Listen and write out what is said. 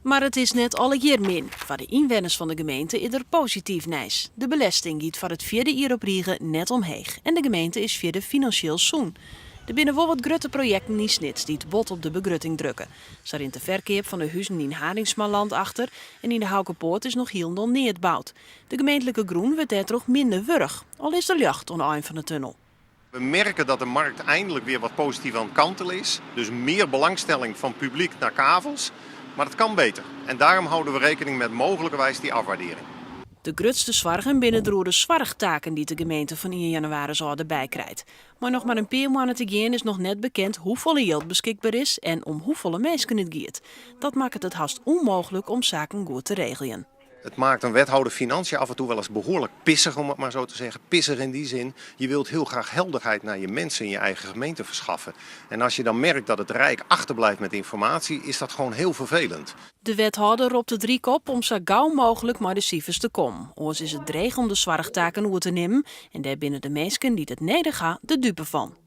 Mar it is net allegear min. Foar de ynwenners fan de gemeente is der posityf nijs. De belesting giet foar it fjirde jier op rige net omheech en de gemeente is fierder finansjeel sûn. Der binne wol wat grutte projekten yn Snits dy't bot op de begrutting drukke. Sa rint de ferkeap fan de huzen yn Harinxmaland achter en yn de Houkepoort is noch hielendal neat boud. De gemeentlike grûn wurdt dêrtroch minder wurdich, al is der ljocht oan de ein fan de tunnel. We merken dat de markt eindelijk weer wat positief aan het kantelen is. Dus meer belangstelling van publiek naar kavels. Maar het kan beter. En daarom houden we rekening met mogelijkerwijs die afwaardering. De grutste soargen binne der oer de soarchtaken dy't de gemeente fan ien jannewaris ôf derby krijt. Mei noch mar in pear moanne te gean is noch net bekend hoefolle jild beskikber is en om hoefolle minsken it giet. Dat makket it hast ûnmooglik om saken goed te regeljen. Het maakt een wethouder financiën af en toe wel eens behoorlijk pissig, om het maar zo te zeggen. Pissig in die zin, je wilt heel graag helderheid naar je mensen in je eigen gemeente verschaffen. En als je dan merkt dat het Rijk achterblijft met informatie, is dat gewoon heel vervelend. De wethâlder ropt it Ryk op om sa gau mooglik mei de sifers te kommen. Oars is it dreech om de soarchtaken oer te nimmen en dêr binne de minsken dy't it nedich ha de dupe fan.